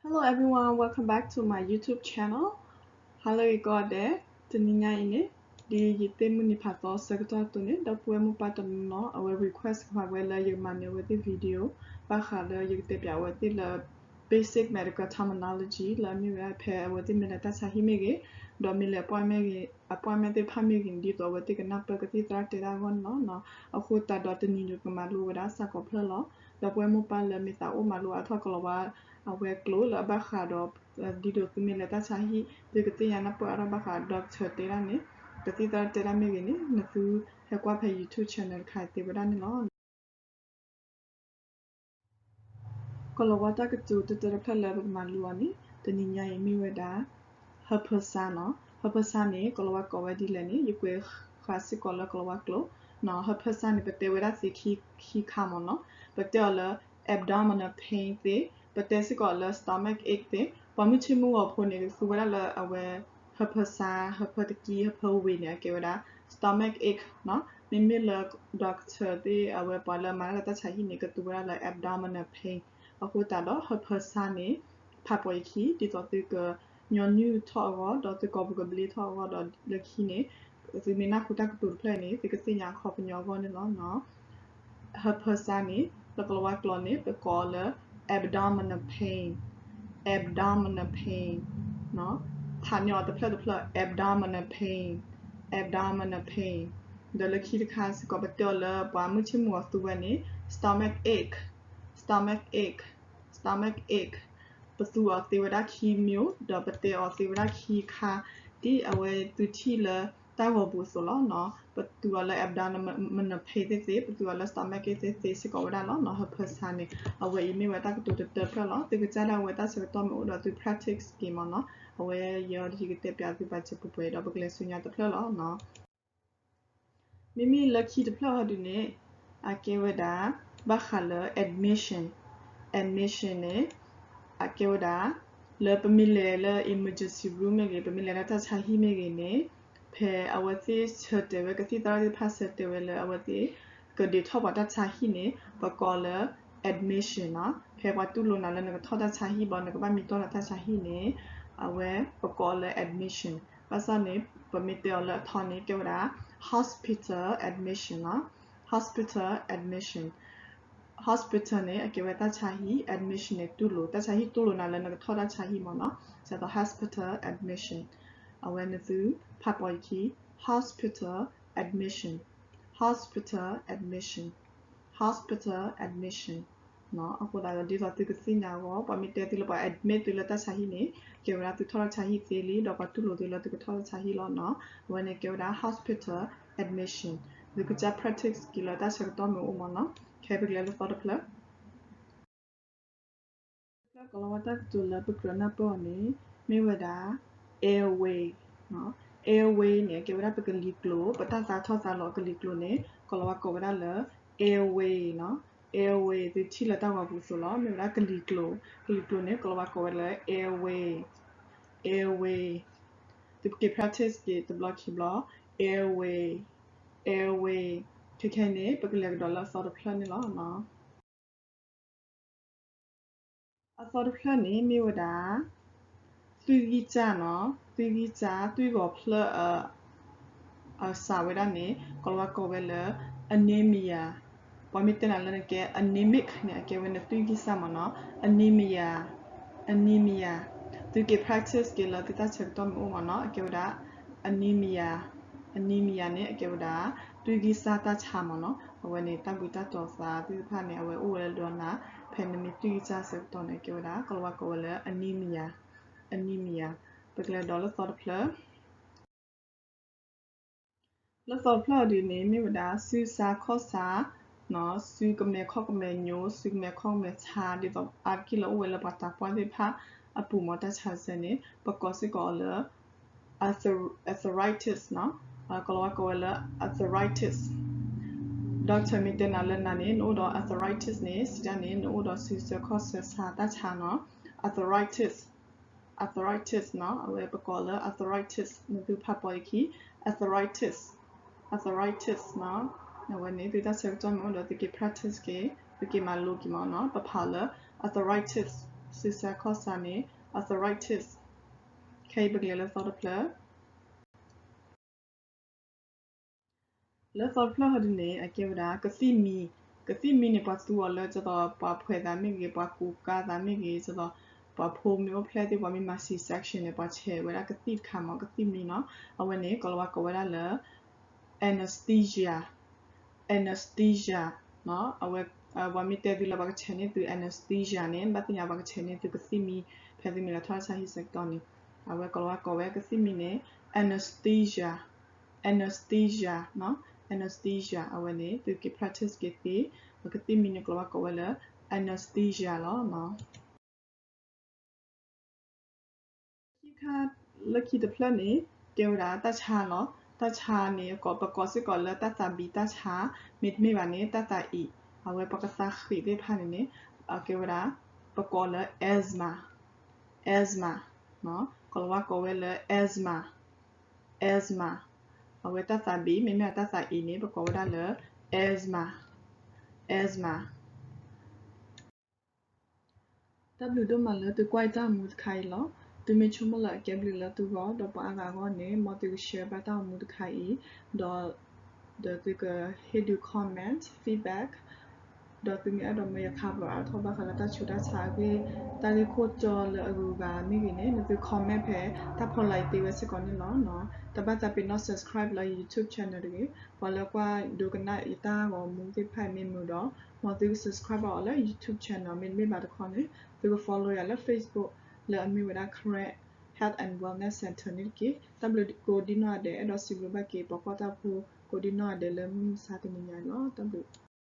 Hello everyone, welcome back to my YouTube channel. Hello ဂ့ၤကိးဂၤဒဲး, တနံၤညါအံၤန့ၣ် ဒ်ယသ့ၣ်မုၢ်နံၤဖးသီဆၢကတီၢ်အသိးန့ၣ် ဒီပုၢ်ဝဲၢ်မိၢ်ပၢ်တနီၤနီၤ အဝဲ request ဃာ်ဝဲလၢယကမၤန့ၢ်အဝဲသ့ၣ် video ဘၣ်ဃးလၢယကတဲပၠးအဝဲသ့ၣ်လၢ basic medical terminology လၢအမ့ၢ်ဝဲဒၣ်ဖဲအဝဲသ့ၣ်မ့ၢ်လဲၤတၢ်ဆါဟံၣ်မ့ၢ်ဂ့ၤ, ဒီးမ့ၢ်လဲၤအပၣ်မ့ၢ်ဂ့ၤ, appointment သ့ၣ်တဖၣ်မ့ၢ်ဂ့ၤန့ၣ် ဒ်သိးအဝဲသ့ၣ်ကနၢ်ပၢၢ်ကသံၣ်သရၣ်တဲတၢ်အဂီၢ်န့ၣ်လီၤ. အဃိသတးဒီးတနံၤယကမၤလိဝဲဒၣ်စ့ၢ်ကီးဖျၢၣ်လီၤ. ဒီပုၢ်ဝဲၢ်မိၢ်ပၢ်လၢမ့ၢ်သးအိၣ်မၤလိအါထီၣ် ကလီၤဝါအဝဲကျိာ်လၢအဘၣ်ဃးဒီး ဒ်သိးသုမ့ၢ်လဲၤတၢ်ဆါဟံၣ် သုကသ့ၣ်ညါနၢ်ပၢၢ်အါထီၣ်ဘၣ်ဃး doctor တဲဒၣ်န့ၣ်, ကသံၣ်သရၣ်တဲဒၣ်မ့ၢ်ဂ့ၤန့ၣ် နသုဟဲကွၢ်ဖဲ YouTube channel တခါအံၤသ့ဝဲဒၣ်န့ၣ်လီၤ. ကလီၤဝါတၢ်ကတိၤတတၢတဖျၢၣ်လၢပကမၤလိအီၤန့ၣ် တနံၤညါအံၤမ့ၢ်ဝဲဒၣ် herpes နီၤ. herpes န့ၣ် ကလီၤဝါကိးဝဲဒ်လဲၣ်န့ၣ် ယကွဲးဃာ်စ့ၢ်ကီးလၢကလီၤဝါကျိာ်နီၤ. herpes န့ၣ် ပတဲဝဲဒၣ်သ့ခံခါမ့ၢ်နီၤ. ပတဲအီၤလၢ abdominal pain သ့, ပတဲစ့ၢ်ကီးလၢ stomach ache သ့, ပှၤမုၢ်ဆ့ၣ်မုၢ်ဂီၤဖိန့ၣ် ကသူဝဲဒၣ်လၢအဝဲ herpes herpes တကံ herpes ဝံၤန့ၣ် အကဲဝဲဒၣ် stomach ache နီၤ. မ့မ့ၢ်လၢ doctor သ့ၣ်အဝဲပှၤလၢမၤတၢ်လၢတၢ်ဆါဟံၣ်န့ၣ် ကသူဝဲဒၣ်လၢ abdominal pain အဃိသတးဒီး herpes န့ၣ် ဖးပိာ်ယခံ ဒ်သိးသုကညီနုၢ်ထီၣ်အဂီၢ် ဒီးသုကိးပူၤကဘျ့ထီၣ်အဂီၢ်ဒီးလၢခံန့ၣ် သုမ့ၢ်နၢ်ဟူတၢ်ကတိၤတဖျၢၣ်န့ၣ် သုကသ့ၣ်ညါအခီပညီအဂီၢ်န့ၣ်လီၤ. herpes န့ၣ် လၢကလီၤဝါကျိာ်န့ၣ် ပကိးအီၤလၢ abdominal pain, abdominal pain ဖးန့ၢ်အီၤတဖျၢၣ်တဖျၢၣ် abdominal pain, abdominal pain ဒီးလၢခံတခါစ့ၢ်ကီး ပတဲအီၤလၢပှၤမုၢ်ဆ့ၣ်မုၢ်ဂီၤသူဝဲန့ၣ် stomach ache, stomach ache, stomach ache ပသူအီၤသ့ဝဲဒၣ်ခံမံၤ ဒီးပတဲအီၤသ့ဝဲဒၣ်ခံခါ ဒ်အဝဲသုထံၣ်လၢတၢ်ဂီၤပူၤအသိးလီၤ. ပသူအီၤလၢ abdominal pain သ့ၣ်သ့, ပသူအီၤလၢ stomach ache သ့ၣ်သ့စ့ၢ်ကီးဝဲဒၣ်လီၤ. herpes န့ၣ် အဝဲအံၤမ့ၢ်ဝဲတၢ်ကတိၤတတၢတဖျၢၣ်လီၤ. သုကစၢ်ဒၣ်ဝဲတၢ်ဆၢကတီၢ်မ့ၢ်အိၣ်ဒီးသု practice က့ၤမ့ၢ်နီၤ. အဝဲယဲဒီးယကတဲပၠးသုဘၣ်စၢၤပှဲၤပှဲၤဒီးပကလဲၤဆူညါတဖျၢၣ်လီၤ. မ့မ့ၢ်လၢခံတဖျၢၣ်ဟီဒုန့ၣ် အကဲဝဲဒၣ် ဘၣ်ဃးလၢ admission, admission န့ၣ် အကဲဝဲဒၣ် လၢပမ့ၢ်လဲၤလၢ emergency room မ့ၢ်ဂ့ၤ, ပမ့ၢ်လဲၤလၢတၢ်ဆါဟံၣ်မ့ၢ်ဂ့ၤန့ၣ် ဖဲအဝဲသ့ၣ်ဆၢတဲာ်ဝဲ ကသံၣ်သရၣ်သ့ၣ်တဖၣ်ဆၢတဲာ်ဝဲလၢအဝဲသ့ၣ် ကဒုးထီၣ်ပှၤတၢ်ဆါဟံၣ်န့ၣ် ပကိးလၢ admission နီၤ. ဖဲပှၤတူၢ်လိာ်နၤလၢနကထီၣ်တၢ်ဆါဟံၣ်ဘၣ် နကဘၣ်မံတီၢ်နၤတၢ်ဆါဟံၣ်န့ၣ် အဝဲပကိးလၢ admission. ဘၣ်ဆၣ်န့ၣ် ပမ့ၢ်တဲအီၤလၢအထီန့ၣ် ကဲဝဲဒၣ် hospital admission နီၤ. hospital admission, hospital န့ၣ် အကဲဝဲတၢ်ဆါဟံၣ်, admission န့ၣ် တူၢ်လိာ်, တၢ်ဆါဟံၣ်တူၢ်လိာ်နၤလၢနကထီၣ်တၢ်ဆါဟံၣ်မ့ၢ်နီၤ. ဒ်သိး hospital admission အဝဲန့ၣ်သုဖးပိာ်ယခံ hospital admission, hospital admission, hospital admission အဃိသတးဒီး ဒ်သိးသုကသ့ၣ်ညါအဂီၢ် ပှၤမ့ၢ်တဲသုလၢပှၤ admit သုလၢတၢ်ဆါဟံၣ်န့ၣ် ကဲဝဲဒၣ်သုထီၣ်တၢ်ဆါဟံၣ်သ့လံ ဒီးပှၤတူၢ်လိာ်သုလၢသုကထီၣ်တၢ်ဆါဟံၣ်လီၤနီၤ. အဝဲန့ၣ်ကဲဝဲဒၣ် hospital admission. သုကစၢ် practice က့ၤလၢတၢ်ဆၢကတီၢ်မ့ၢ်အိၣ်မ့ၢ်နီၤ. ခဲပကလဲၤလၢသီတဖျၢၣ် တဖျၢၣ်ကလီၤဝါတၢ်ကတိၤလၢပကြၢးနၢ်ပၢၢ်အီၤန့ၣ် မ့ၢ်ဝဲဒၣ် airway, airway န့ၣ် အကဲဝဲဒၣ်ပကလံၤကျိၤ, ပတၢ်သါထီၣ်သါလီၤအကလံၤကျိၤန့ၣ် ကလီၤဝါကိးဝဲဒၣ်လၢ airway နီၤ. airway သုထံၣ်လၢတၢ်ဂီၤပူၤအသိးလီၤ. မ့ၢ်ဝဲဒၣ်ကလံၤကျိၤ, ကလံၤကျိၤန့ၣ် ကလီၤဝါကိးဝဲလၢ airway, airway. သုက့ၤ practice က့ၤတဘျီခံဘျီ airway, airway. ခဲခဲအံၤန့ၣ် ပကလဲၤကဒီးလၢအသီတဖျၢၣ်န့ၣ်လီၤ. အသီတဖျၢၣ်န့ၣ်မ့ၢ်ဝဲဒၣ် သွံၣ်ဂံၢ်စၢ်နီၤ, သွံၣ်ဂံၢ်စၢ်, သွံၣ်ဂီၤဖျၢၣ် အစှၤဝဲဒၣ်န့ၣ် ကလီၤဝါကိးဝဲလၢ anemia. ပှၤမ့ၢ်တဲနၤလၢနကဲ anemic န့ၣ် အကဲဝဲနသွံၣ်ဂံၢ်စၢ်မ့ၢ်နီၤ. anemia, anemia. သုက့ၤ practice က့ၤလၢသုတၢ်ဆၢကတီၢ်မ့ၢ်အိၣ်မ့ၢ်နီၤ. အကဲဝဲဒၣ် anemia, anemia န့ၣ် အကဲဝဲဒၣ် သွံၣ်ဂံၢ်စၢ်တၢ်ဆါမ့ၢ်နီၤ. အဝဲန့ၣ် တၢ်ဘှံးတၢ်တီၤသးသ့ၣ်တဖၣ်န့ၣ် အဝဲအိၣ်ဝဲလၢဒိးနၤ ဖဲနမ့ၢ်သွံၣ်ဂံၢ်စၢ်ဆၢကတီၢ်န့ၣ် အကဲဝဲဒၣ် ကလီၤဝါကိးဝဲလၢ anemia, anemia. ပကလဲၤဒီးလၢသီတဖျၢၣ် လၢသီတဖျၢၣ်အီၤဒ်န့ၣ် မ့ၢ်ဝဲဒၣ် စုစါခီၣ်ဆါ, စုကမဲာ်ခီၣ်ကမဲာ်ညိ စုကမဲာ်ခီၣ်ကမဲာ်ဆါ ဒ်သိးအါတက့ၢ်လၢအိၣ်ဝဲလၢပှၤတၢ်ပှၢ်သ့ၣ်တဖၣ်အပူၤမ့ၢ်တၢ်ဆါဆၢန့ၣ် ပကိးစ့ၢ်ကီးအီၤလၢ arthritis နီၤ. ကလီၤဝါကိးဝဲလၢ arthritis. doctor မ့ၢ်တဲနၤလၢနၤန့ၣ် နအိၣ်ဒီး arthritis န့ၣ် စံးတၢ်န့ၣ် နအိၣ်ဒီးစုစၢခီၣ်ဆါတၢ်ဆါနီၤ. arthritis, arthritis နီၤ. အဝဲပကိးလၢ arthritis နသုဖးပိာ်အခံ arthritis, arthritis နီၤ. အဝဲန့ၣ် သုတၢ်ဆၢကတီၢ်မ့ၢ်အိၣ်ဒီး သုက့ၤ practice က့ၤ, သုက့ၤမၤလိက့ၤမ့ၢ်နီၤ. ပဖးအီၤလၢ arthritis, စံးစါခီၣ်စါန့ၣ် arthritis. ခဲအံၤပကလဲၤလၢသီတဖျၢၣ်. လၢသီတဖျၢၣ်ဟီဒ်န့ၣ် အကဲဝဲဒၣ် ကသံၣ်မံ. ကသံၣ်မံန့ၣ် ပှၤသူအီၤလၢ ဒ်သိးပှၤဖှဲးသးမ့ၢ်ဂ့ၤ, ပှၤကူးကါသးမ့ၢ်ဂ့ၤ, ဒ်သိး ပှၤဖိမ့ၢ်အိၣ်ဖျဲၣ်သ့ၣ် ပှၤမ့ၢ်မၤ C section န့ၣ် ပှၤဆဲးဝဲဒၣ်ကသံၣ်တခါမး ကသံၣ်မံနီၤ. အဝဲန့ၣ် ကိၤလၤဝါကိးဝဲဒၣ်လၢ anesthesia, anesthesia နီၤ. အဝဲ ပှၤမ့ၢ်တဲသုလၢပှၤကဆဲးန့ၢ်သု anesthesia န့ၣ် နဘၣ်သ့ၣ်ညါပှၤကဆဲးန့ၢ်သုကသံၣ်မံ ဖဲသုမ့ၢ်လဲၤထီၣ်တၢ်ဆါဟံၣ်ဆၢကတီၢ်န့ၣ်. အဝဲကိၤလၤဝါကိးဝဲကသံၣ်မံန့ၣ် anesthesia, anesthesia နီၤ, anesthesia. အဝဲန့ၣ် သုက့ၤ practice က့ၤသ့, ပကသံၣ်မံန့ၣ် ကိၤလၤဝါကိးဝဲလၢ anesthesia လီၤနီၤ. ခံခါ လၢခံတဖျၢၣ်န့ၣ် ကဲဝဲဒၣ်တၢ်ဆါလီၤ. တၢ်ဆါန့ၣ် ပကိးစ့ၢ်ကီးလၢတၢ်သးဘံၣ်တၢ်ဆါ, မ့တမ့ၢ်ဘၣ်န့ၣ် တၢ်သးအံၣ်, အဝဲပှၤကသးဃံးသ့ၣ်တဖၣ်န့ၣ်န့ၣ် အကဲဝဲဒၣ် ပကိးလၢ asthma, asthma နီၤ, ကိၤလၤဝါကိးဝဲလၢ asthma, asthma. အဝဲတၢ်သးဘံၣ် မ့တမ့ၢ်တၢ်သးအံၣ်န့ၣ် ပကိးဝဲဒၣ်လၢ asthma, asthma. တၢ်ဘျုးဒိၣ်မးလၢသုကွၢ်ယတၢ်အိၣ်မူတခါအံၤလီၤ. သုမ့ၢ်ဆိကမိၣ်လၢအကဲဘျုးလၢသုဂီၢ် ဒီးပှၤအါဂၤအဂီၢ်န့ၣ် မ်သုက share ဘၣ်တၢ်အိၣ်မူတခါအံၤ, ဒီး ဒီးသုကဟ့ၣ်ဒုး comment, feedback, ဒီးသုမ့ၢ်အဲၣ်ဒိးမၢယခါပှၤအါထီၣ်ဘၣ်ဃးလၢတၢ်ဆူးတၢ်ဆါအဂ့ၢ်, တၢ်ဂ့ၢ်ခိၣ်တီလၢအဂုၤအဂၤမ့ၢ်ဂ့ၤန့ၣ် နသု comment ဖဲတၢ်ဖီလာ်အံၤသ့ဝဲစ့ၢ်ကီးန့ၣ်လီၤ. တဘၣ်သးပ့ၤနီၣ် subscribe လၢယ YouTube channel တဂ့ၤ. ပှၤလၢကွၢ်ဒိကနၣ်ယတၢ်ဂီၤမူသ့ၣ်တဖၣ်အံၤမ့ၢ်မုာ်ဒီး မ်သုက subscribe ဘၣ်အီၤလၢ YouTube channel မ့တမ့ၢ်ဘၣ်တခီန့ၣ် သုက follow ယၤလၢ Facebook လၢအမ့ၢ်ဝဲဒၣ် Karen Health and Wellness Center န့ၣ်တက့ၢ်. တၢ်ဘျုးကိးဒံနီၢ်ဂၤဒဲး အဲၣ်ဒိးစံးဘျုးဘၣ်က့ၤ ပှၤကွၢ်တၢ်ဖိကိးဒံနီၢ်ဂၤဒဲးလၢမုၢ်မဆါတနံၤညါအံၤလီၤ. တၢ်ဘျုး